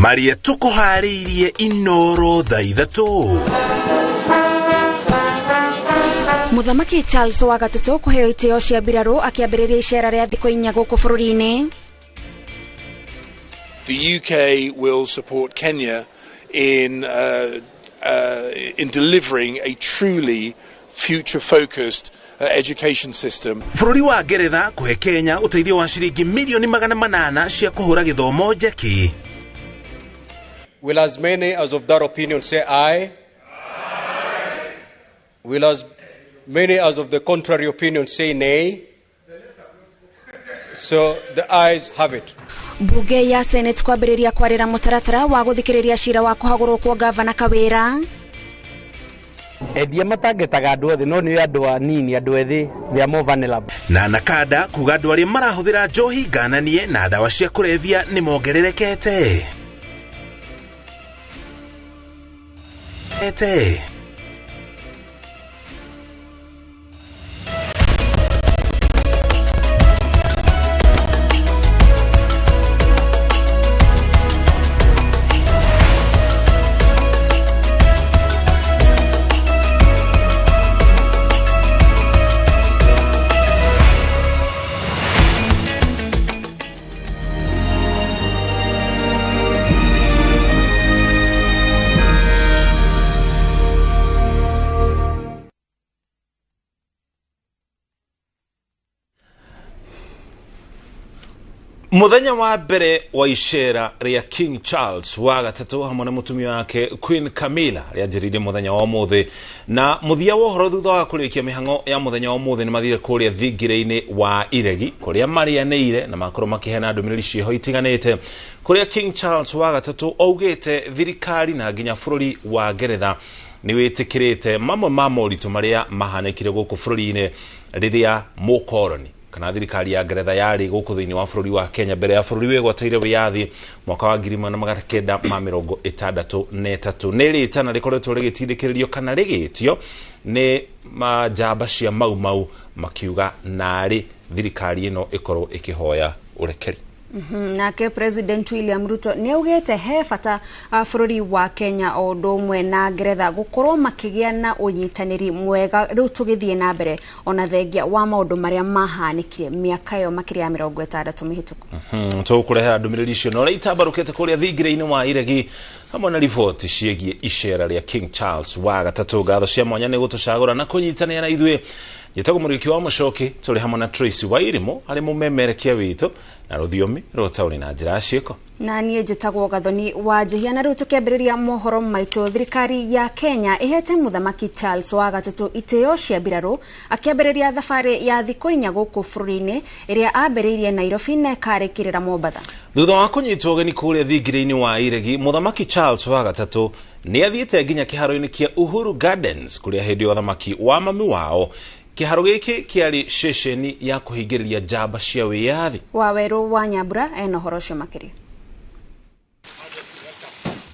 Marĩa tũkũharĩirie Inoro thaa 3. Mũthamaki Charles wa gatatũ kũheo itĩo cia mbirarũ akĩambĩrĩria icera rĩa thikũ 4 gũkũ bũrũri-inĩ. The UK will support Kenya in delivering a truly future-focused education system. Bũrũri wa Ngeretha kũhe Kenya ũteithio wa ciringi milioni 800 cia kũhũra gĩthomo njeki. Will as many as of that opinion say aye? Aye. Will as many as of the contrary opinion say nay? So the ayes have it. Bunge ya Senate kwambĩrĩria kwarĩra mũtaratara wa gũthikĩrĩria cira wa kũhagũrwo kwa gavana Kawĩra. Endia matangetaga andũ othe no nĩ andũ anini, andũ ethĩ, they are more vulnerable. Na Nakada kuga andũ arĩa marahũthĩra njohi ngananie na ndawa cia kũrebia nĩ mongererekete. Ete. Muthenya wa mbere wa icera rĩa King Charles wa gatatũ hamwe na mũtumia wake Queen Camilla rĩanjĩrĩirie mũthenya wa ũmũthĩ, na mũthia wa ũhoro thutha wa kũrĩkia mĩhang'o ya mũthenya wa ũmũthĩ nĩ mathire kũrĩa thingira-inĩ wa Iregi kũrĩa marĩanĩire na makorwo makĩheana ndũmĩrĩri ciĩho itiganĩte, kũrĩa King Charles wa gatatũ augĩte thirikari na nginya bũrũri wa Ngeretha nĩ wĩtĩkĩrĩte mamwe ma moritũ marĩa mahanĩkire gũkũ bũrũri-inĩ rĩrĩa mũkoroni kana thirikari ya Ngeretha yarĩ gũkũ thĩinĩ wa bũrũri wa Kenya mbere ya bũrũri wĩgwatĩire wĩyathi mwaka wa 1963. Nĩ rĩtana rĩkoretwo rĩgĩtindĩkĩrĩrio kana rĩgĩtio nĩ njamba cia Mau Mau makiuga narĩ thirikari ĩno ĩkorwo ĩkĩhoya ũrekeri. Nake President William Ruto nĩ augĩte he bata bũrũri wa Kenya o ũndũ ũmwe na Ngeretha gũkorwo makĩgĩa na ũnyitanĩri mwega rĩu tũgĩthiĩ na mbere ona thengia wa maũndũ marĩa mahanĩkire mĩaka ĩyo makĩria ya 60 mĩhĩtũku. Tũkũrehera ndũmĩrĩri icio na ũrĩa itambarũkĩte kũrĩa thingira-inĩ wa Iregi hamwe na riboti ciĩgiĩ icera rĩa King Charles wa gatatũ. Ngatho cia mwanya nĩ gũtũcagũra na kũnyitanĩra na ithuĩ. Njĩtagwo Mũrĩki wa Mũcoki, tũrĩ hamwe na Tracy Wairimu arĩ mũmemerekia witũ na rũthiomi rwa taũni na njĩra ya ciĩko. Na niĩ njĩtagwo Gathoni wa Njihia. Na rĩu tũkĩambĩrĩria mohoro maitũ, thirikari ya Kenya ĩhete mũthamaki Charles wa gatatũ itĩo cia mbirarũ akĩambĩrĩria thabarĩ ya thikũ 4 gũkũ bũrũri-inĩ ĩrĩa ambĩrĩirie Nairobi na ĩkarĩkĩrĩra Mombatha. Thutha wa kũnyitwo ũgeni kũrĩa thingira-inĩ wa Iregi, mũthamaki Charles wa gatatũ nĩ athiĩte nginya kĩharo-inĩ kĩa Uhuru Gardens kũrĩa hĩndĩ ya ũthamaki wa mami wao kĩharo gĩkĩ kĩarĩ ceceni ya kũhingĩrĩria njamba cia wĩyathi. Wawerũ wa Nyambura ena ũhoro ũcio makĩria.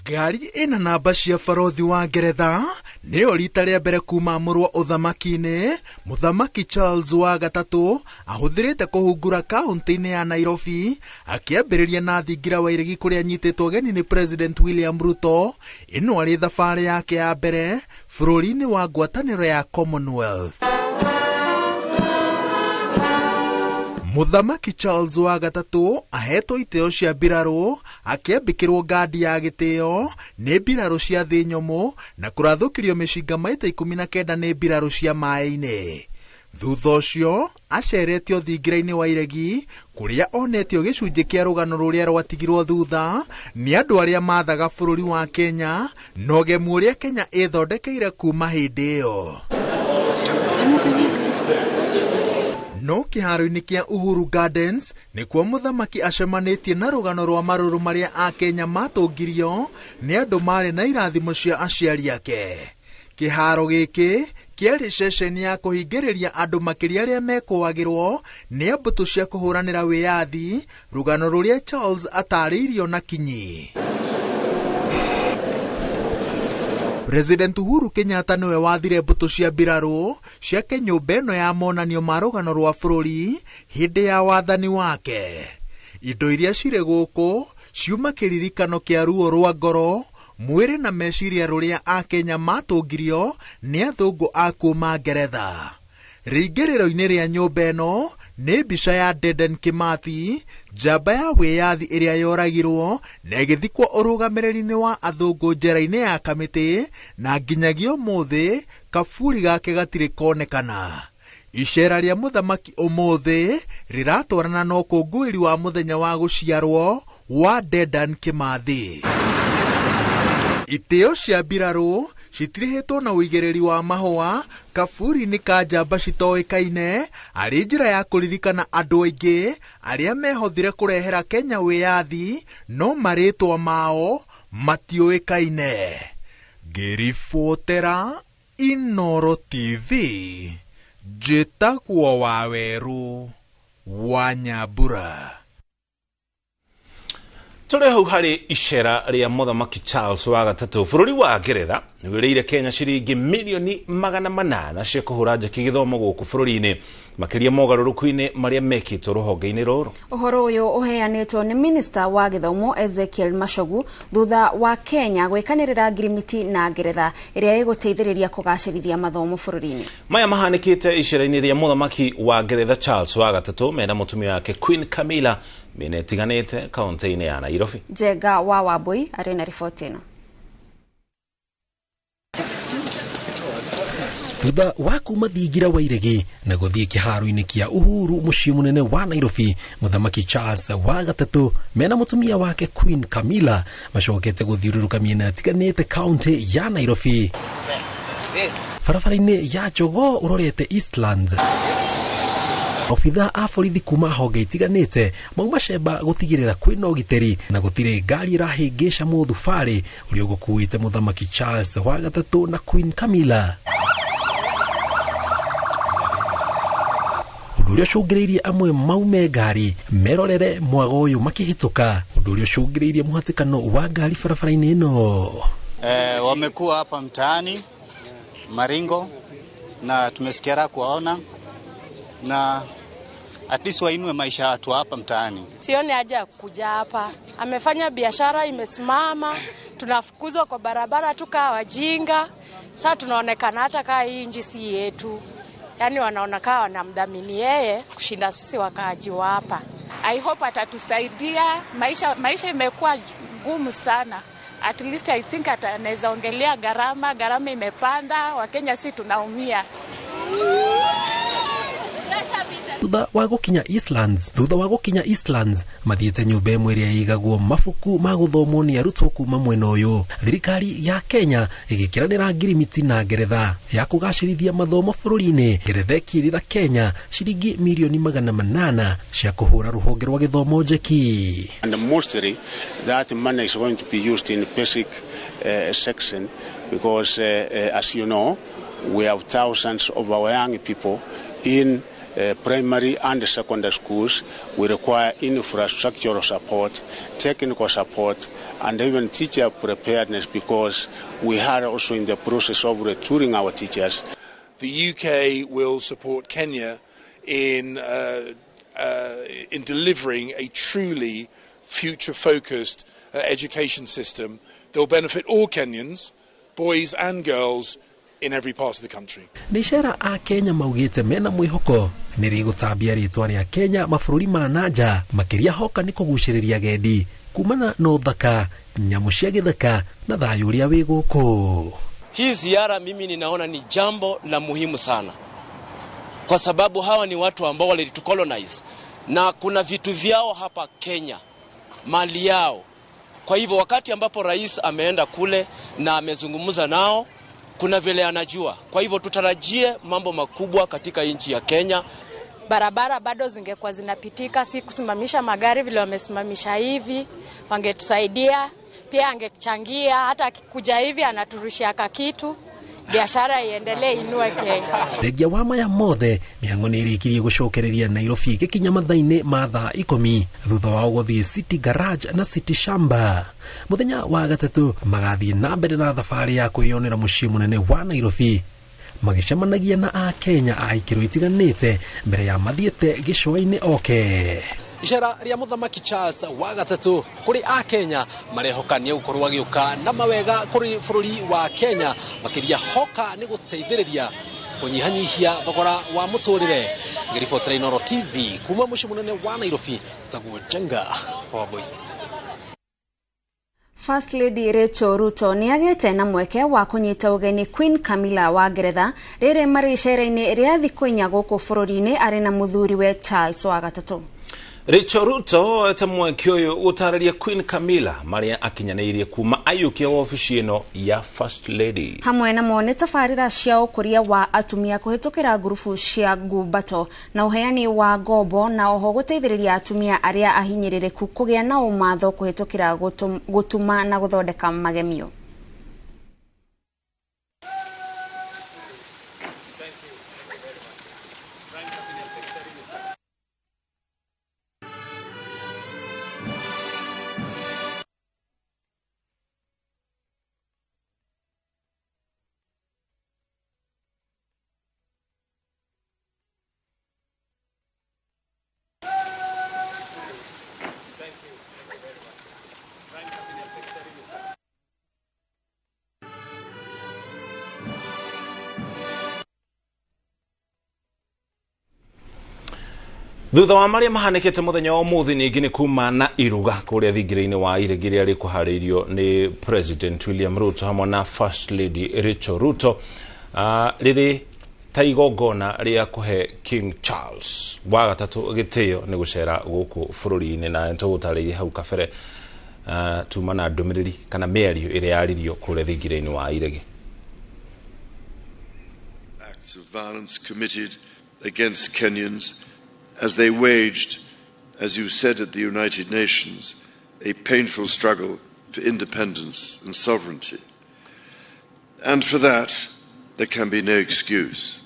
Ngari ĩna namba cia barothi wa Ngeretha nĩyo rita rĩa mbere kuma mũrwa ũthamaki-inĩ mũthamaki Charles wa gatatũ ahũthĩrĩte kũhungura kaunti-inĩ ya Nairobi akĩambĩrĩria na thingira wa Iregi kũrĩa anyitĩtwo ũgeni nĩ President William Ruto. Ĩno arĩ thabarĩ yake ya mbere bũrũri-inĩ wa ngwatanĩro ya Commonwealth. Mũthamaki Charles wa gatatũ ahetwo itĩo cia mbirarũ akĩambĩkĩrwo ngandi ya gĩtĩo nĩ mbirarũ cia thĩ nyũmũ na kũrathũkĩrio mĩcinga maita 19 nĩ mbirarũ cia maĩ-inĩ. Thutha ũcio aceretio thingira-inĩ wa Iregi kũrĩa onetio gĩcunjĩ kĩa rũgano rũrĩa rwatigirwo thutha nĩ andũ arĩa mathaga bũrũri wa Kenya na ũgemu ũrĩa Kenya ĩthondekeire kuma hĩndĩ ĩyo. No kĩharo-inĩ kĩa Uhuru Gardens nĩkuo mũthamaki acemanĩtie na rũgano rwa marũrũ marĩa Akenya matũngirio nĩ andũ marĩ na irathimo cia aciari ake. Kĩharo gĩkĩ kĩarĩ ceceni ya kũhingĩrĩria andũ makĩria arĩa mekũagĩrwo nĩ mbũtũ cia kũhũranĩra wĩyathi, rũgano rũrĩa Charles atarĩirio na kinyi. President Uhuru Kenyatta nĩwe wathire mbũtũ cia mbirarũ ciake nyũmba ĩno ya monanio ma rũgano rwa bũrũri hĩndĩ ya wathani wake. Indo iria cirĩ gũkũ Ciuma kĩririkano kĩa ruo rwa ngoro, mwĩrĩ na meciria rũrĩa Akenya matũngirio nĩ athũngũ a kuma Ngeretha. Rĩingĩrĩro-inĩ rĩa nyũmba ĩno nĩ mbica ya Dedan Kimathi, njamba ya wĩyathi ĩrĩa yoragirwo na ĩgĩthikwo ũrũgamĩrĩri-inĩ wa athũngũ njera-inĩ ya Kamĩtĩ, na nginyagia ũmũthĩ kaburi gake gatirĩ konekana. Icera rĩa mũthamaki ũmũthĩ rĩratwarana na ũkũngũĩri wa mũthenya wa gũciarwo wa Dedan Kimathi. Itĩo cia mbirarũ citirihĩtwo na ũigĩrĩri wa mahũa kaburi-inĩ ka njamba citoĩkaine, arĩ njĩra ya kũririkana andũ aingĩ arĩa mehothire kũrehera Kenya wĩyathi, no marĩtwa mao matiũĩkaine. Ngĩribotera Inooro TV, njĩtagwo Wawerũ wa Nyambura. Tũrĩ hau harĩ icera rĩa mũthamaki Charles wa gatatũ bũrũri wa Ngeretha nĩwĩrĩire Kenya ciringi milioni 800 cia kũhũra njeki gĩthomo gũkũ bũrũri-inĩ, makĩria mogarũrũku-inĩ marĩa mekĩtwo rũhonge-inĩ rũrũ. Ũhoro ũyũ ũheanĩtwo nĩ Minister wa gĩthomo Ezekiel Machogu thutha wa Kenya gwĩkanĩrĩra ngirimiti na Ngeretha ĩrĩa ĩgũteithĩrĩria kũgacĩrithia mathomo bũrũri-inĩ. Maya mahanĩkĩte icera-inĩ rĩa mũthamaki wa Ngeretha Charles wa gatatũ mena mũtumia wake Queen Camilla mĩena ĩtiganĩte kaunti-inĩ ya Nairobi. Njenga wa Wambui arĩ na riboti ĩno. Thutha wa kuma thingira wa iregi na gũthiĩ kĩharo-inĩ kĩa Uhuru mũciĩ mũnene wa Nairobi, mũthamaki Charles wa gatatũ mena mũtumia wake Queen Camilla macokete gũthiũrũrũka mĩena ĩtiganĩte kaunti ya Nairobi. Barabara-inĩ ya Jogoo ũrorete Eastlands, obithaa a borithi kuma honge itiganĩte mauma cemba gũtigĩrĩra kwĩna ũgitĩri na gũtirĩ ngari ĩrahĩngĩca mũthubarĩ ũrĩa ũgũkuĩte mũthamaki Charles wa gatatũ na Queen Camilla. Ũndũ ũrĩa ũcũngĩrĩirie amwe maume ngari merorere mwago ũyũ makĩhĩtũka, ũndũ ũrĩa ũcũngĩrĩirie mũhatĩkano wa ngari barabara-inĩ ĩno. Wamekuwa hapa mtaani Maringo na tumesikia raha kuwaona, na at least wainue maisha watu hapa mtaani. Sioni haja ya kuja hapa. Amefanya biashara imesimama, tunafukuzwa kwa barabara tukaa wajinga. Sasa tunaonekana hata kaa hii nchi si yetu. Yaani wanaona kaa wanamdhamini yeye kushinda sisi wakaaji wa hapa. I hope atatusaidia. Maisha imekuwa ngumu sana. At least I think anaweza ongelea gharama imepanda, Wakenya si tunaumia. Thutha wa gũkinya Eastlands mathiĩte nyũmba ĩmwe ĩrĩa ĩigagwo mabuku ma gũthomwo nĩ arutwo kuma mwena ũyũ. Thirikari ya Kenya ĩgĩkĩranĩra ngirimiti na Ngeretha ya kũgacĩrithia mathomo bũrũri-inĩ. Ngeretha ĩkĩrĩra Kenya ciringi milioni 800 cia kũhũra rũhonge rwa gĩthomo njeki. And mostly that money is going to be used in basic section because as you know, we have thousands of our young people in primary and secondary schools. We require infrastructural support, technical support, and even teacher preparedness, because we are also in the process of retooling our teachers. The UK will support Kenya in delivering a truly future-focused education system that will benefit all Kenyans, boys and girls, in every part of the country. Nĩ icera a Kenya maugĩte mena mwĩhoko nĩ rĩgũtambia rĩtwa rĩa Kenya mabũrũri ma nanja, makĩria hoka nĩ kũgucĩrĩria agendi kumana na ũthaka, nyamũ cia gĩthaka na thayũ ũrĩa wĩ gũkũ. Hii ziara mimi ninaona ni jambo la muhimu sana, kwa sababu hawa ni watu ambao walitucolonize na kuna vitu vyao hapa Kenya, mali yao. Kwa hivyo wakati ambapo rais ameenda kule na amezungumza nao, kuna vile anajua. Kwa hivyo tutarajie mambo makubwa katika nchi ya Kenya. Barabara bado zingekuwa zinapitika, si kusimamisha magari vile wamesimamisha hivi, wangetusaidia. Pia angechangia, hata akikuja hivi anaturushia kakitu, biashara iendelee, inue Kenya. Thengia wa maya mothe mĩhang'o nĩ ĩrĩkirie gũcokereria Nairobi gĩkinya mathaa-inĩ ma thaa 10 thutha wao gũthiĩ City Garage na City Shamba. Mũthenya wa gatatũ magathiĩ na mbere na thabarĩ ya kwĩyonera mũciĩ mũnene wa Nairobi, magĩcemanagia na Akenya a ikĩro itiganĩte mbere ya mathiĩte gĩcũa-inĩ oke. Icera rĩa Mũthamaki Charles wa gatatũ kũrĩ a Kenya marehoka nĩ egũkorwo agĩũka na mawega kũrĩ bũrũri wa Kenya, makĩria hoka nĩ gũteithĩrĩria kũnyihanyihia thogora wa mũtũrĩre. Ngĩribotera Inooro TV kuma mũciĩ mũnene wa Nairobi, tagwo Njenga Wambui. First Lady Rachel Ruto nĩ agĩte na mweke wa kũnyita ũgeni Queen Camilla wa Ngeretha rĩrĩ marĩ icera-inĩ rĩa thikũ 4 gũkũ bũrũri-inĩ arĩ na mũthuriwe Charles wa gatatũ. Rachel Ruto ete mweke ũyũ gũtarĩria Queen Camilla marĩa akinyanĩirie kuma aiyũkia wabici ĩno ya First Lady. Hamwe namo nĩ tabarĩra cia ũkũria wa atumia kũhĩtũkĩra ngurubu cia ngumbato na ũheani wa ngombo, na oho gũteithĩrĩria atumia arĩa ahinyĩrĩrĩku kũgĩa na ũmatho kũhĩtũkĩra gũtuma na gũthondeka magemio. Thutha wa maria mahanĩkĩte mũthenya wa ũmũthĩ ningĩ nĩ kuma na iruga kũrĩa thingira-inĩ wa iregi rĩrĩa rĩkũharĩirio nĩ President William Ruto hamwe na First Lady Rachel Ruto, rĩrĩ ta igongona rĩa kũhe King Charles wa gatatũ gĩtĩo nĩ gũcera gũkũ bũrũri-inĩ, na nĩtũgũtarĩirie hau kabere tuma na ndũmĩrĩri kana mĩario ĩrĩa yaririo kũrĩa thingira-inĩ wa iregi. Acts of violence committed against Kenyans as they waged, as you said at the United Nations, a painful struggle for independence and sovereignty. And for that, there can be no excuse.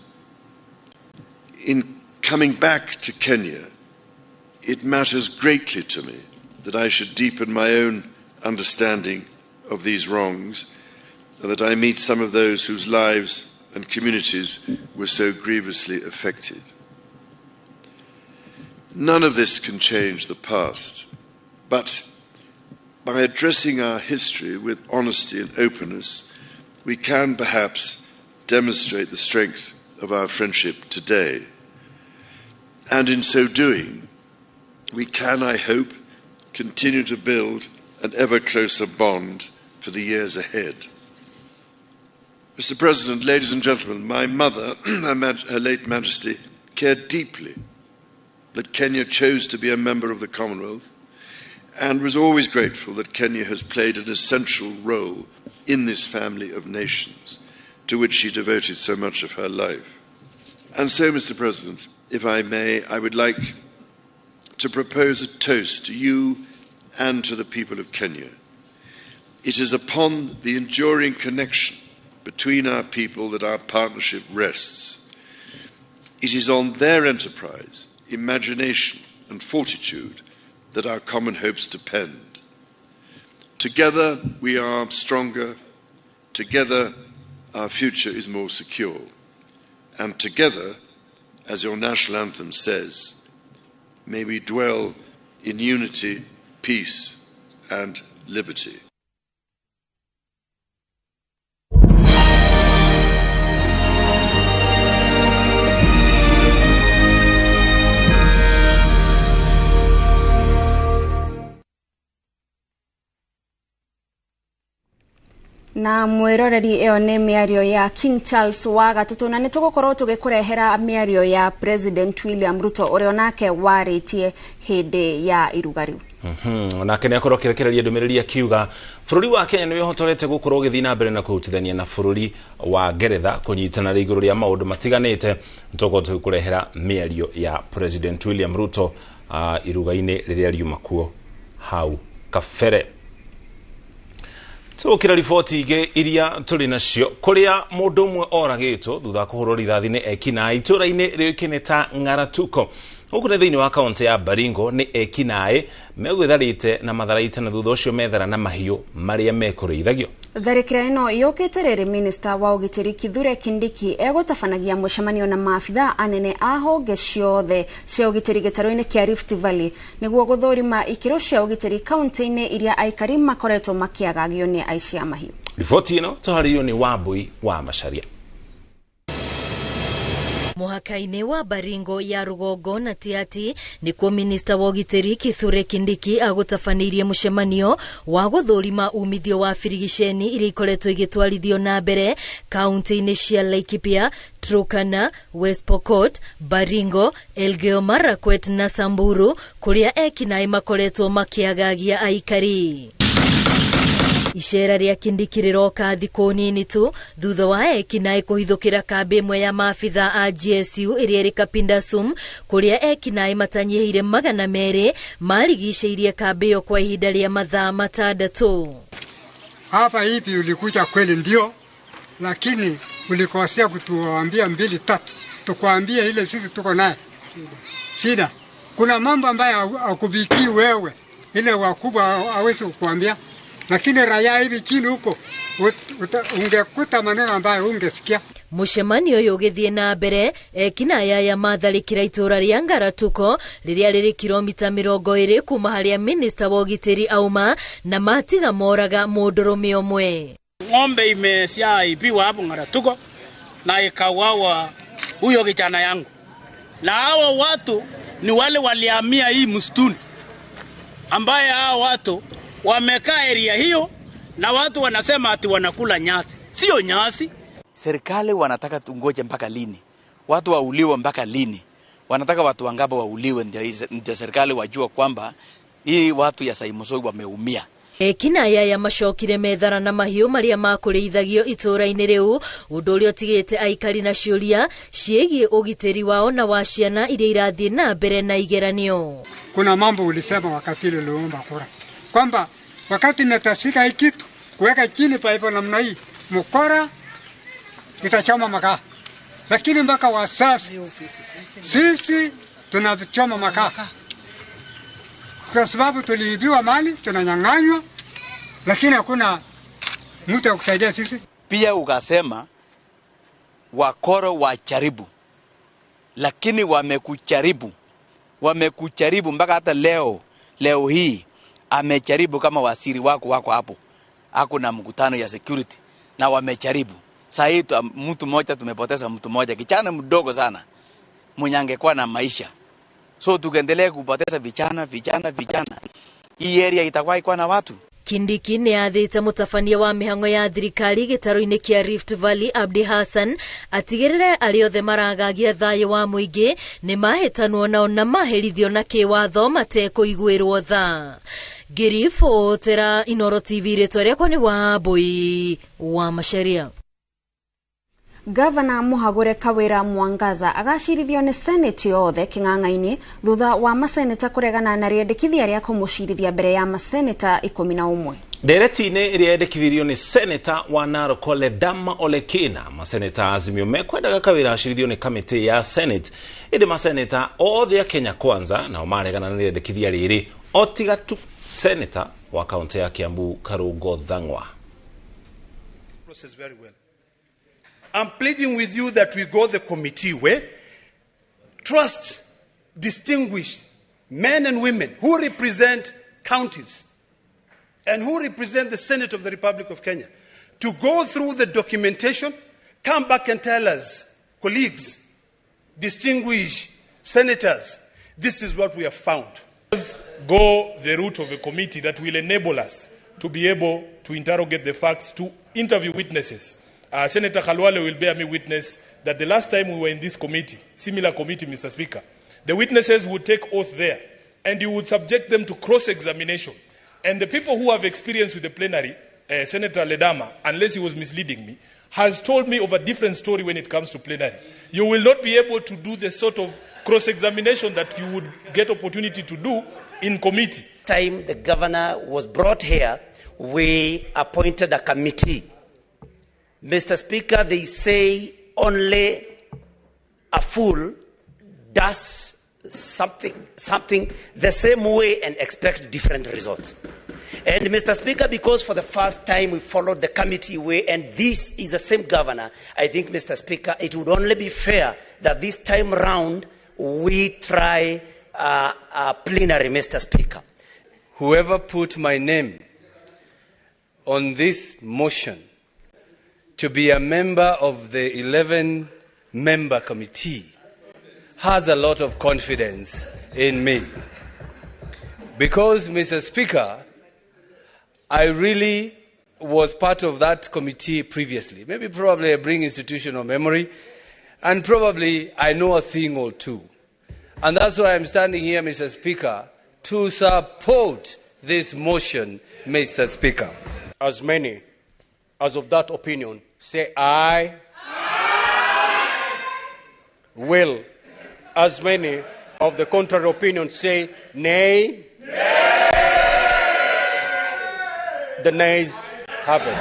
In coming back to Kenya, it matters greatly to me that I should deepen my own understanding of these wrongs and that I meet some of those whose lives and communities were so grievously affected. None of this can change the past, but by addressing our history with honesty and openness, we can perhaps demonstrate the strength of our friendship today. And in so doing, we can, I hope, continue to build an ever closer bond for the years ahead. Mr. President, ladies and gentlemen, my mother, Her late Majesty, cared deeply that Kenya chose to be a member of the Commonwealth and was always grateful that Kenya has played an essential role in this family of nations to which she devoted so much of her life. And so, Mr. President, if I may, I would like to propose a toast to you and to the people of Kenya. It is upon the enduring connection between our people that our partnership rests. It is on their enterprise, imagination and fortitude that our common hopes depend. Together we are stronger, together our future is more secure, and together, as your national anthem says, may we dwell in unity, peace and liberty. Na mwiroreri ĩyo nĩ mĩario ya King Charles wa gatatũ, na nĩ tũgũkorwo tũgĩkũrehera mĩario ya President William Ruto ũrĩa onake warĩtie hĩndĩ ya iruga rĩu. Onake nĩ akorwo akĩrekereria ndũmĩrĩri akiuga bũrũri wa Kenya nĩ wĩhotorete gũkorwo ũgĩthiĩ na mbere na kũrutithania na bũrũri wa Ngeretha kũnyitanĩra igũrũ rĩa maũndũ matiganĩte. Tũgũkorwo tũgĩkũrehera mĩario ya President William Ruto iruga-inĩ rĩrĩa riuma kuo hau kabere. Tũkĩra riboti ingĩ iria tũrĩ nacio kũrĩa mũndũ ũmwe oragĩtwo thutha wa kũhũrwo rithathi nĩ ekinaĩ itũũra-inĩ rĩũĩkaine ta Ng'aratuko Gũkũ nĩ thĩinĩ wa kaunti ya Baringo nĩ ekinaĩ megwĩtharĩte na matharaita na thutha ũcio methara na mahiũ marĩa mekũrĩithagio. Tharĩkĩra ĩno yũkĩte rĩrĩ minista wa ũgitĩri Kithure Kindiki egũtabanagia mũcemanio na maabithaa anene a honge ciothe cia ũgitĩri gĩtarũ-inĩ kĩa Rift Valley nĩguo gũthũrima ikĩro cia ũgitĩri kaunti-inĩ iria aikari makoretwo makĩagagio nĩ aici a mahiũ. Riboti ĩno tũharĩirio nĩ Wambui wa Macharia. Mũhaka-inĩ wa Baringo ya rũgongo na Tiaty nĩkuo minista wa ũgitĩri Kithure Kindiki agũtabanĩirie mũcemanio wa gũthũrima umithio wa birigiceni iria ikoretwo igĩtwarithio na mbere kaunti-inĩ cia Laikipia, Turkana, West Pokot, Baringo, Elgeyo Marakwet na Samburu kũrĩa ekinaĩ makoretwo makĩagagia aikari. Icera rĩa Kindiki rĩroka thikũ nini tu thutha wa ekinaĩ kũhithũkĩra kambĩ ĩmwe ya maabithaa a GSU ĩrĩa ĩrĩ Kapindasum kũrĩa ekinaĩ matanyihĩire 200 marigicĩirie kambĩ ĩyo kwa ihinda rĩa mathaa 6. Hapa hivi ulikuja kweli ndio, lakini ulikosea kutuambia 2 3, tukwambie ile sisi tuko naye shida. Kuna mambo ambayo hakubiki wewe, ile wakubwa hawezi kukuambia. Lakini raia hivi chini huko ungekuta maneno ambayo ungesikia. Mũcemanio ũyũ ũgĩthiĩ na mbere ekinaĩ aya matharĩkĩra itũũra rĩa Ngaratuko rĩrĩa rĩrĩ kilomita 20 kuma harĩa minista wa ũgitĩri auma na matiga moraga mũndũrũme ũmwe. Ng'ombe imeshaibiwa hapo Ngaratuko na ikauawa huyo kijana yangu, na hawa watu ni wale walihamia hii msituni, ambaye hawa watu wamekaa area hiyo na watu wanasema ati wanakula nyasi. Sio nyasi. Serikali wanataka tungoje mpaka lini? Watu wauliwe mpaka lini? Wanataka watu wangapi wauliwe ndio serikali wajua kwamba hii watu ya Saimosoi wameumia? Ekinaĩ aya macokire methara na mahiũ marĩa makũrĩithagio itũũra-inĩ rĩu, ũndũ ũrĩa ũtigĩte aikari na ciũria ciĩgiĩ ũgitĩri wao na wa ciana iria irathiĩ na mbere na igeranio. Kuna mambo ulisema wakati ile uliomba kura kwamba wakati natashika hii kitu kuweka chini paipo namna hii mkora itachoma makaa, lakini mpaka wa sasa sisi tunachoma makaa kwa sababu tuliibiwa mali, tunanyang'anywa, lakini hakuna mtu akusaidia sisi. Pia ukasema wakoro wajaribu, lakini wamekucharibu mpaka hata leo hii amejaribu. Kama wasiri wako hapo, hakuna mkutano ya security na wamejaribu. Sasa hii mtu mmoja tumepoteza, mtu mmoja kijana mdogo sana mwenye angekuwa na maisha. So tukiendelea kupoteza vijana, hii area itakuwa iko na watu. Kindiki nĩ athĩte mũtabania wa mĩhang'o ya thirikari gĩtarũ-inĩ kĩa Rift Valley Abdi Hassan atigĩrĩre arĩa othe maragagia thayũ wa mũingĩ nĩ mahĩtanwo nao na maherithio na kĩwatho matekũiguĩrwo tha. Ngĩribotera Inooro TV, rĩtwa rĩakwa nĩ Wambui wa Macharia. Gavana Muhagure Kawira Mwangaza agacirithio nĩ Senate yothe kĩng'ang'a-inĩ thutha wa maseneta kũregana na rĩendekithia rĩa kũmũcirithia mbere ya maseneta 11. Ndereti-inĩ ĩrĩa yendekithirio nĩ seneta wa Narok Ledama Olekina, maseneta Azimio mekwendaga Kawira acirithio nĩ kamĩtĩ ya Senate, ĩndĩ maseneta othe a Kenya Kwanza nao maregana na rĩendekithia rĩrĩ o tiga tu seneta wa kaunti ya Kiambu Karungo Thang'wa. Process very well. I'm pleading with you that we go the committee way. Trust distinguished men and women who represent counties and who represent the Senate of the Republic of Kenya to go through the documentation, come back and tell us, colleagues, distinguished senators, this is what we have found. Let's go the route of a committee that will enable us to be able to interrogate the facts, to interview witnesses. Senator Khalwale will bear me witness that the last time we were in this committee, similar committee, Mr. Speaker, the witnesses would take oath there and you would subject them to cross-examination. And the people who have experience with the plenary, Senator Ledama, unless he was misleading me, has told me of a different story when it comes to plenary. You will not be able to do the sort of cross-examination that you would get opportunity to do in committee. Time the governor was brought here, we appointed a committee. Mr. Speaker, they say only a fool does something the same way and expect different results. And Mr. Speaker, because for the first time we followed the committee way, and this is the same governor, I think, Mr. Speaker, it would only be fair that this time round we try a plenary, Mr. Speaker. Whoever put my name on this motion to be a member of the 11-member committee has a lot of confidence in me. Because, Mr. Speaker, I really was part of that committee previously. Maybe probably I bring institutional memory, and probably I know a thing or two. And that's why I'm standing here, Mr. Speaker, to support this motion, Mr. Speaker. As many as of that opinion say aye. Aye. Will as many of the contrary opinion say nay? Nay. The nays have it.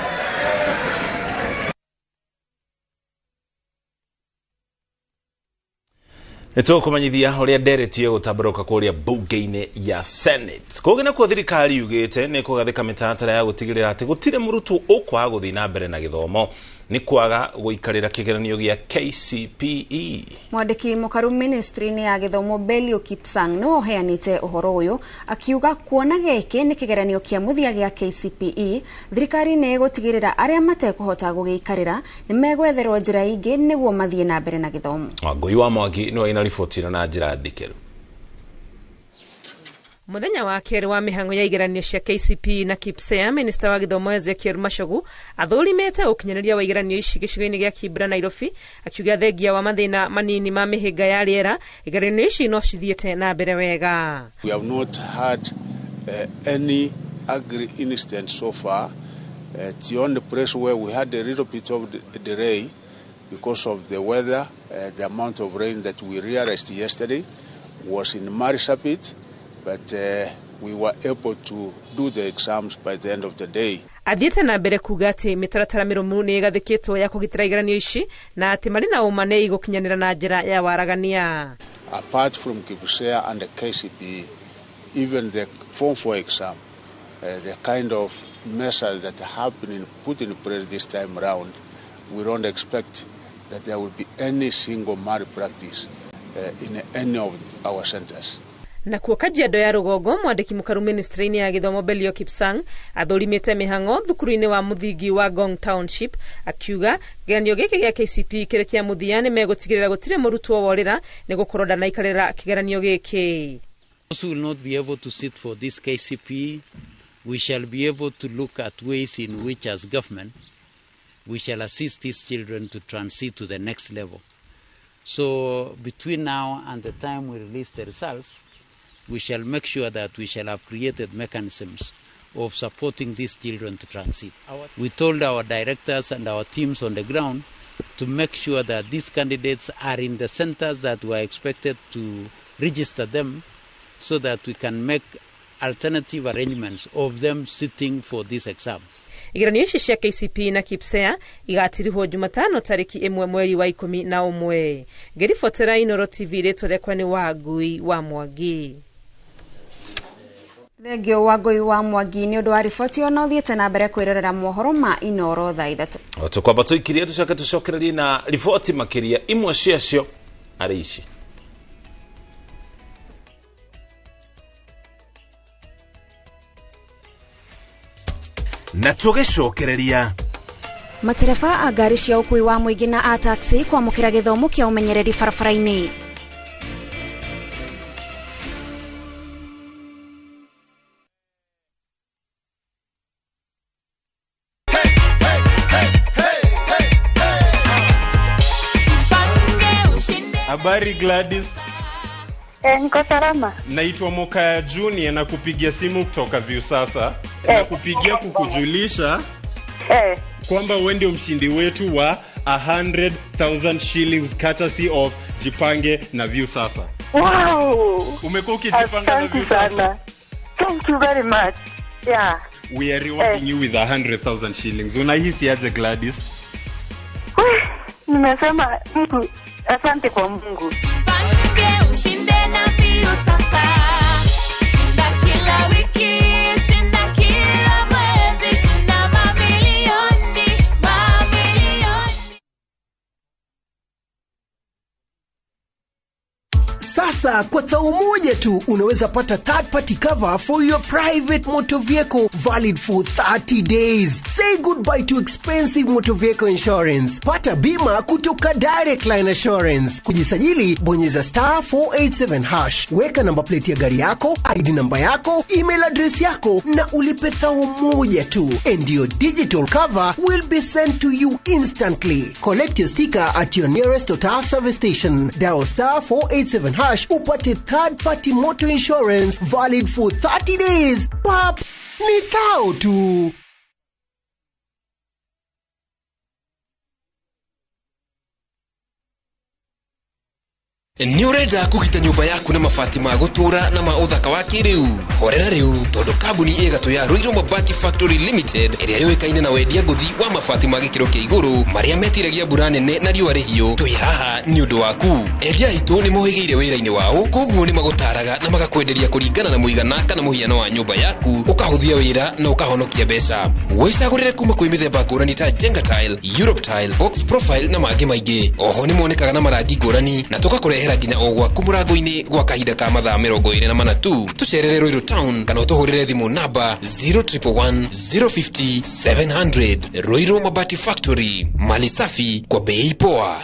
Nĩtũkũmenyithia ũrĩa nderetie gũtambũrũka kũrĩa mbunge-inĩ ya Senate. Kũngĩ nakuo thirikari yugĩte nĩ kũgathĩka mĩtaratara ya gũtigĩrĩra atĩ gũtirĩ mũrutwo ũkwaga gũthiĩ na mbere na gĩthomo nĩ kwaga gũikarĩra kĩgeranio gĩa KCPE. Mwandĩki mũkaru ministry-inĩ ya gĩthomo Belio Kipsang nĩwe ũheanĩte ũhoro ũyũ akiuga kuona gĩkĩ nĩ kĩgeranio kĩa mũthia gĩa KCPE, thirikari nĩ ĩgũtigĩrĩra arĩa matekũhota gũgĩikarĩra nĩ megwetherwo njĩra ingĩ nĩguo mathiĩ na mbere na gĩthomo. Wangũi wa Mwangi nĩwe ina riboti ĩno na njĩra ndikĩru. Muthenya wa kerĩ wa mĩhang'o ya igeranio cia KCPE na KPSEA, minista wa gĩthomo Ezekiel Machogu athũrimĩte ũkinyanĩria wa igeranio ici gĩcigo-inĩ gĩa Kibra Nairobi, akiuga thengia wa mathĩna manini ma mĩhĩnga ya rĩera, igeranio ici no cithiĩte na mbere wega. We have not had any agri incident so far. The only place where we had a little bit of delay because of the weather, the amount of rain that we realized yesterday was in Marsabit, but we were able to do the exams by the end of the day. Athiĩte na mbere kuga atĩ mĩtaratara mĩrũmu nĩ ĩgathĩkĩtwo ya kũgitĩra igeranio ici na atĩ marĩ na ũma nĩ igũkinyanĩra na njĩra ya waragania. Apart from KPSEA and the KCPE, even the Form 4 exam, the kind of measures that have been put in place this time round, we don't expect that there will be any single malpractice in any of our centers. Na kuo Kajiado ya rũgongo, mwandĩki mũkaru ministry-inĩ ya gĩthomo Belio Kipsang athũrimĩte mĩhang'o thukuru-inĩ wa mũthingi wa Ngong Township, akiuga kĩgeranio gĩkĩ gĩa KCPE kĩrĩ kĩa mũthia nĩ megũtigĩrĩra gũtirĩ mũrutwo worĩra nĩ gũkorwo ndanaikarĩra kĩgeranio gĩkĩ. Those who will not be able to sit for this KCPE, we shall be able to look at ways in which as government we shall assist these children to transit to the next level. So between now and the time we release the results, we shall make sure that we shall have created mechanisms of supporting these children to transit. We told our directors and our teams on the ground to make sure that these candidates are in the centers that were expected to register them so that we can make alternative arrangements of them sitting for this exam. Igeranio ici cia KCPE na KPSEA igatirihwo Jumatano tariki 1 mweri wa 11. Ngĩribotera Inooro TV, rĩtwa rĩakwa nĩ Wangui wa Mwangi. Thengio Wangui wa Mwangi nĩ ũndũ wa riboti ĩyo, na ũthiĩte na mbere kwĩrorera mohoro ma Inooro thaa 3. Tũkwamba tũikirie tũcoke tũcokererie na riboti makĩria, imwe ciacio arĩ ici. Na tũgĩcokereria matereba a ngari cia ũkui wa mũingĩ na a taxi kwamũkĩra gĩthomo kĩa ũmenyereri barabara-inĩ. Habari Gladys. Niko salama. Naitwa Mokaya Junior na kupigia simu kutoka Viusasa. Na kupigia kukujulisha kwamba wewe ndio mshindi wetu wa 100,000 shillings courtesy of Jipange na Viusasa. Wow. Umekuwa ukijipanga na Viusasa. Thank you very much. Yeah. We are rewarding you with 100,000 shillings. Unahisi aje Gladys? Nimesema Mungu, asante kwa Mungu. Jipange ushinde na Sasa kwa thao moja tu unaweza pata third party cover for your private motor vehicle valid for 30 days. Say goodbye to expensive motor vehicle insurance. Pata bima kutoka Direct Line Assurance. Kujisajili, bonyeza star 487 hash. Weka namba plate ya gari yako, ID namba yako, email address yako na ulipe thao moja tu. And your digital cover will be sent to you instantly. Collect your sticker at your nearest Total service station. Dial star 487 hash upate third party motor insurance valid for 30 days. Pap, ni thao tu. Nĩ ũrenda kũgita nyũmba yaku na mabati ma gũtũũra na ma ũthaka wa kĩrĩu? Horera rĩu tondũ kambuni ĩgatũ ya Ruiru Mabati Factory Limited ĩrĩa yũĩkaine na wendia ngũthi wa mabati ma gĩkĩro kĩa igũrũ marĩa metiragia mbura nene na riũa rĩhiũ, twĩ haha nĩ ũndũ waku. Endia aitũ nĩ mohĩgĩire wĩra-inĩ wao, koguo nĩ magũtaraga na magakwenderia kũringana na mũigana kana mũhiano wa nyũmba yaku, ũkahũthia wĩra na ũkahonokia mbeca. Wĩcagũrĩre kuma kwĩ mĩthemba ngũrani ta Jenga Tile, Europe Tile, Box Profile na mangĩ maingĩ. Oho nĩ monekaga na marangi ngũrani na tũgakũrehera nginya o gwaku mũrango-inĩ gwa kahinda ka mathaa 24 tu. Tũcerere Ruiru Town kana ũtũhũrĩre thimũ namba 0111 050 700. Ruiru Mabati Factory, mali safi kwa bei poa.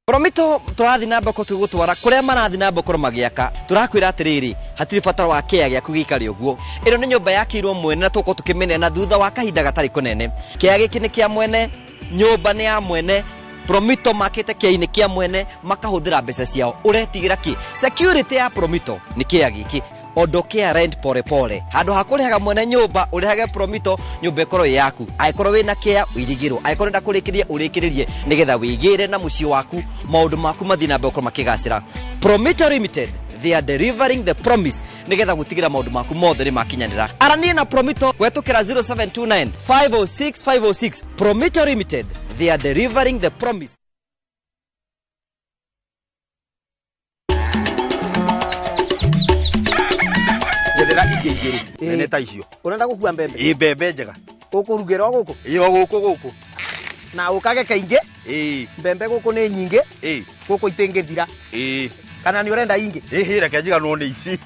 Promito turathi na mbere tugutwara kuria marathi na mbere magiaka turakwira atiriri hatiri batara wa kĩa gĩaku gĩikare ũguo. Ĩno nĩ nyũmba yakĩirwo mwene na tũgũkorwo tũkĩmĩneana thutha wa kahinda gatarĩ kũnene. Kĩa gĩkĩ nĩ kĩa mwene, nyũmba nĩ ya mwene. Promito makĩte kĩa-inĩ kĩa mwene makahũthĩra mbeca ciao. Ũretigĩra kĩ? Security ya Promito nĩ kĩa gĩkĩ. Ondokea rent pole pole. Handũ ha kũrĩhaga mwene nyũmba ũrĩhage Promito, nyũmba ĩkorwo ĩ yaku. Angĩkorwo wĩna kĩa ũirigĩrwo, angĩkorwo ũrenda kũrĩkĩrĩria ũrĩkĩrĩrie, nĩgetha wĩigĩre na mũciĩ waku, maũndũ maku mathiĩ na mbere gũkorwo makĩgacĩra. Promito Limited, they are delivering the promise nĩgetha gũtigĩra maũndũ maku mothe nĩ makinyanĩra. Arania na Promito gwetũkĩra 0729 506 506. Promito Limited, they are delivering the promise. Njethera ingĩ igĩrĩ nene ta icio. Ũrenda gũkua mbembe? Ĩ, mbembe njega. Ũkũrugĩra o gũkũ? Ĩ, o gũkũ gũkũ. Na ũkage kaingĩ? Ĩ. Mbembe gũkũ nĩ nyingĩ? Ĩ. Gũkũ itingĩthira? Ĩ. Kana nĩ ũrenda ingĩ? Ĩ, reke njiganwo nĩ ici.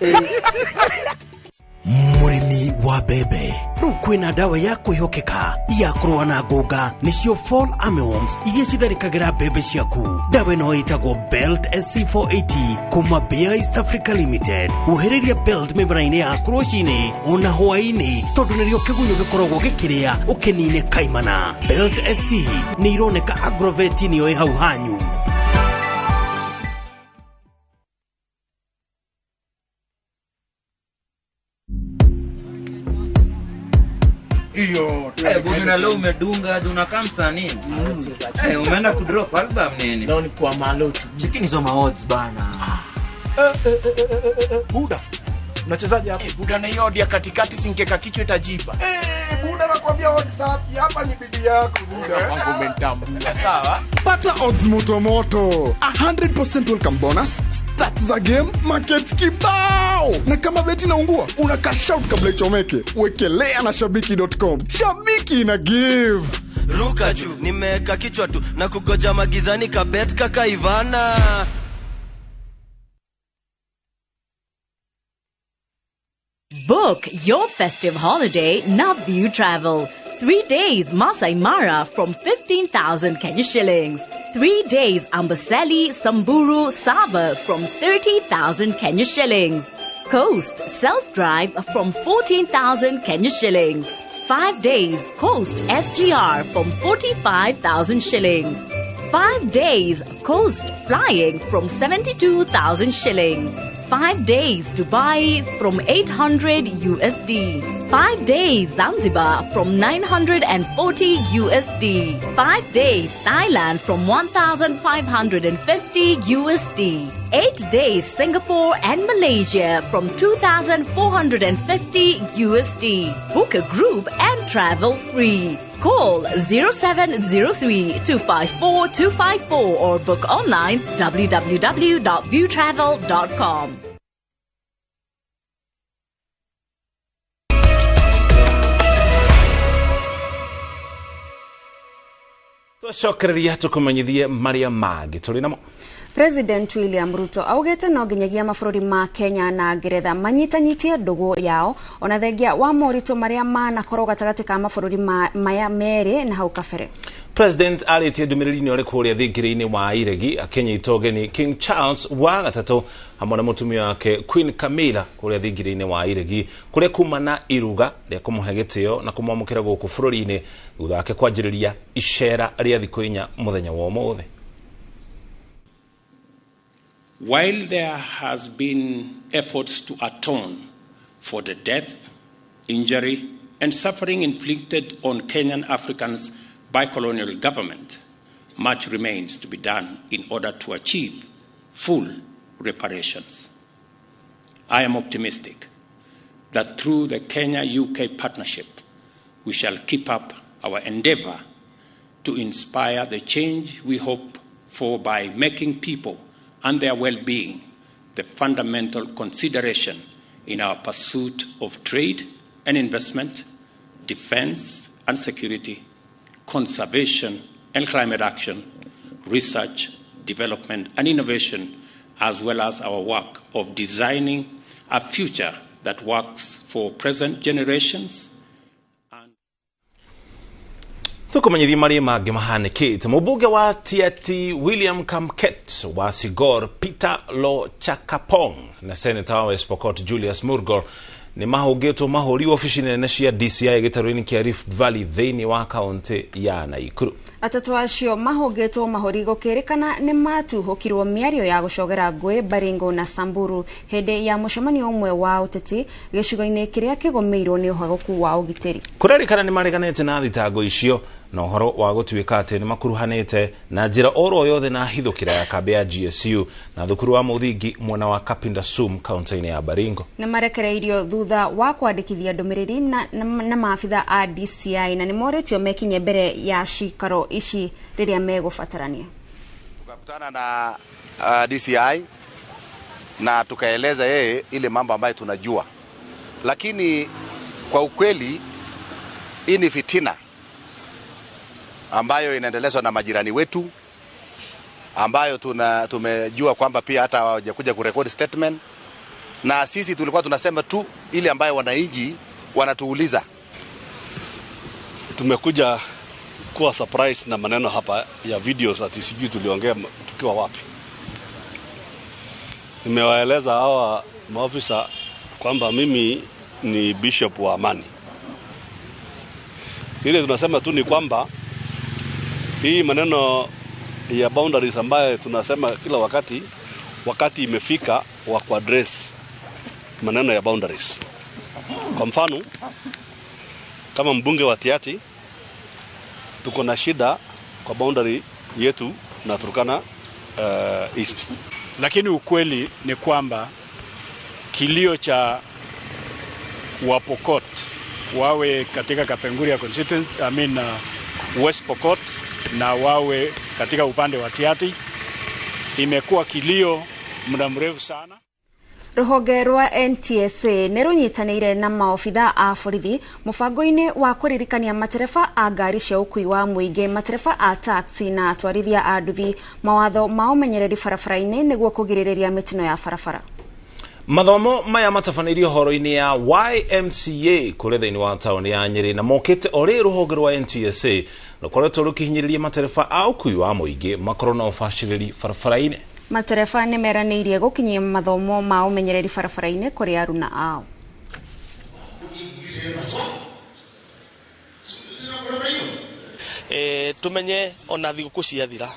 Mũrĩmi wa mbembe, rĩu kwĩna ndawa ya kwĩhokeka ya kũrũa na ngũnga, nĩcio Fall Armyworms iria citharĩkagĩra mbembe ciaku. Ndawa ĩno ĩtagwo Belt SC480 kuma Bayer East Africa Limited. Wohereria Belt mĩmera-inĩ yaku rũcinĩ ona hwaĩ-inĩ, tondũ nĩrĩo kĩgunyũ gĩkoragwo gĩkĩrĩa ũkĩnine kaimana. Belt SC nĩ ironeka Agrovet nĩyo ĩ hau hanyu. Iyo, Buda leo umedunga, unakaa msanii. Umeenda kudrop album nini? Leo ni kwa malotu. Cheki hizo odds bana. Buda. Unachezaje hapa? Buda na hiyo ya katikati singeka kichwa itajipa. Buda nakwambia odds safi hapa ni bidii yako Buda. Wangu umenitambua. Sawa. Pata odds moto moto. 100% welcome bonus, stats za game, markets kibao. Na kama beti inaungua, una cash out kabla ichomeke. Wekelea na shabiki.com. Shabiki na give. Ruka juu, nimeweka kichwa tu na kugoja magizani ka bet kaka Ivana. Book your festive holiday now View Travel. 3 days Masai Mara from 15,000 Kenya shillings. 3 days Amboseli, Samburu, Sava from 30,000 Kenya shillings. Coast self-drive from 14,000 Kenya shillings. 5 days Coast SGR from 45,000 shillings. 5 days Coast flying from 72,000 shillings. 5 days Dubai from 800 USD. 5 days Zanzibar from 940 USD. 5 days Thailand from 1,550 USD. 8 days Singapore and Malaysia from 2,450 USD. Book a group and travel free. Call 0703 254 254 or book online www.viewtravel.com. Twacokereria tukumenyithie maria mangĩ tũrĩ namo. President William Ruto augĩte no nginyagia mabũrũri ma Kenya na Ngeretha manyitanyitie ndũgũ yao ona thengia wa moritũ marĩa manakorwo gatagatĩ ka mabũrũri maya merĩ na hau kabere. President arĩtie ndũmĩrĩri-inĩ ũrĩ kũrĩa thingira-inĩ wa Iregi akĩnyita ũgeni King Charles wa gatatũ hamwe na mũtumia wake Queen Camilla kũrĩa thingira-inĩ wa Iregi kũrĩa kuma na iruga rĩa kũmũhe gĩtĩo na kũmwamũkĩra gũkũ bũrũri-inĩ thutha wake kwanjĩrĩria icera rĩa thikũ 4 mũthenya wa ũmũthĩ. While there has been efforts to atone for the death, injury, and suffering inflicted on Kenyan Africans by colonial government, much remains to be done in order to achieve full reparations. I am optimistic that through the Kenya-UK partnership, we shall keep up our endeavor to inspire the change we hope for by making people and their well-being the fundamental consideration in our pursuit of trade and investment, defense and security, conservation and climate action, research, development and innovation, as well as our work of designing a future that works for present generations. Tukumenyithia maria mangĩ mahanĩkĩte. Mũmbunge wa Tiaty William Kamket wa Sigor Peter Lochakapong na Senator wa West Pokot Julius Murgor nĩ mahũngĩtwo mahũri obici nene cia DCI gĩtarũ-inĩ kĩa Rift Valley thĩinĩ wa kaũntĩ ya Naikuru. Atatũ acio mahũngĩtwo mahũri gũkĩrĩkana nĩ matuhũkirwo mĩario ya gũcogera ngũĩ Baringo na Samburu hĩndĩ ya mũcemanio ũmwe wa ũteti gĩcigo-inĩ kĩrĩa kĩgũmĩirwo nĩ ũhagũku wa ũgitĩri. Kũrerĩkana nĩ mareganĩte na thitango icio na ũhoro wa gũtuĩka atĩ nĩ makuruhanĩte na njĩra oro yothe na hithũkĩra ya kambĩ ya GSU na thukuru wa mũthingi mwena wa Kapindasum kaunti-inĩ ya Baringo. Nĩ marekereirio thutha wa kwandĩkithia ndũmĩrĩri na maabitha a DCI na nĩ morĩtio mekinye mbere ya cikaro ici rĩrĩa megũbatarania. Tukakutana na DCI na tukaeleza yeye ile mambo ambayo tunajua, lakini kwa ukweli hii ni fitina ambayo inaendelezwa na majirani wetu, ambayo tumejua kwamba pia hata hawajakuja kurekodi statement, na sisi tulikuwa tunasema tu ile ambayo wananchi wanatuuliza. Tumekuja kuwa surprise na maneno hapa ya videos ati sijui tuliongea tukiwa wapi. Nimewaeleza hawa maofisa kwamba mimi ni bishop wa amani. Ile tunasema tu ni kwamba hii maneno ya boundaries ambayo tunasema kila wakati, wakati imefika wa kuaddress maneno ya boundaries. Kwa mfano, kama mbunge wa Tiaty, tuko na shida kwa boundary yetu na Turkana East. Lakini ukweli ni kwamba kilio cha Wapokot wawe katika Kapenguria constituency, West Pokot, na wawe katika upande wa Tiaty, imekuwa kilio muda mrefu sana. Rũhonge rwa NTSA nĩ rũnyitanĩire na maobitha a borithi mũbango-inĩ wa kũririkania matereba a ngari cia ũkuui wa mũingĩ, matereba a taxi na atwarithia a nduthi mawatho ma ũmenyereri barabara-inĩ nĩguo kũgirĩrĩria mĩtino ya barabara. Mathomo maya matabanĩirio horo-inĩ ya YMCA kũrĩa thĩinĩ wa taũni ya Nyĩrĩ na mokĩte o rĩ rũhonge rwa NTSA rũkoretwo rũkĩhinyĩrĩria matereba a ũkuui wa mũingĩ makorwo na ũbacĩrĩri barabara-inĩ. Matereba nĩ meranĩirie gũkinyia mathomo ma ũmenyereri barabara-inĩ kũrĩ aruna ao. Tumenye ona thigũkũ ciathira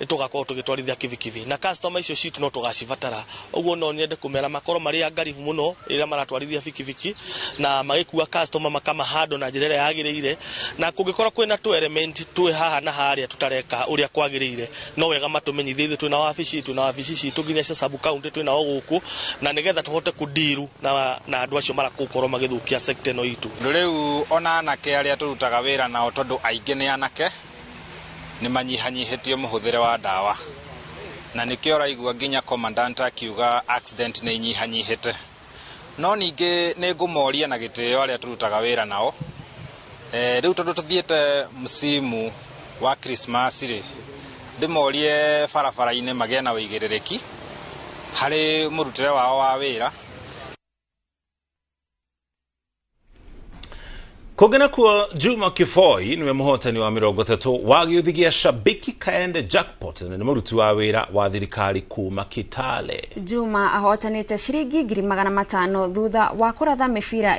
nĩtũgakorwo tũgĩtwarithia kibikibi na customer icio citũ no tũgacibatara. Ũguo no nyende kũmera makorwo marĩ angaribu mũno rĩrĩa maratwarithia bikibiki na magĩkua customer makamahandwo na njĩra ĩrĩa yagĩrĩire, na kũngĩkorwo kwĩna tũ element twĩ haha na harĩa tũtareka ũrĩa kwagĩrĩire, no wega matũmenyithie ithuĩ twĩna wabici citũ nginya cia sub county twĩna o gũkũ, na nĩgetha tũhote kũndiru na andũ acio marakũkorwo magĩthũkia sector ĩno itũ. Rĩu ona anake arĩa tũrutaga wĩra nao, tondũ aingĩ nĩ anake, nĩ manyihanyihĩtie mũhũthĩre wa ndawa, na nĩkĩo ũraigua nginya commandant akiuga accident nĩ inyihanyihĩte. No ningĩ nĩ ngũmoria na gĩtĩo arĩa tũrutaga wĩra nao, rĩu tondũ tũthiĩte msimu Wa Christmas rĩ, ndĩmorie barabara-inĩ magĩe na ũigĩrĩrĩki harĩ mũrutĩre wao wa wĩra. Kũngĩ nakuo, Juma Kifoi niwe mũhotani wa 30 wa gĩũthi gĩa Shabiki Kaende Jackpot na nĩ mũruti wa wĩra wa thirikari kuma Kitale. Juma ahotanĩte ciringi 500,000 thutha wa kũratha mĩbira.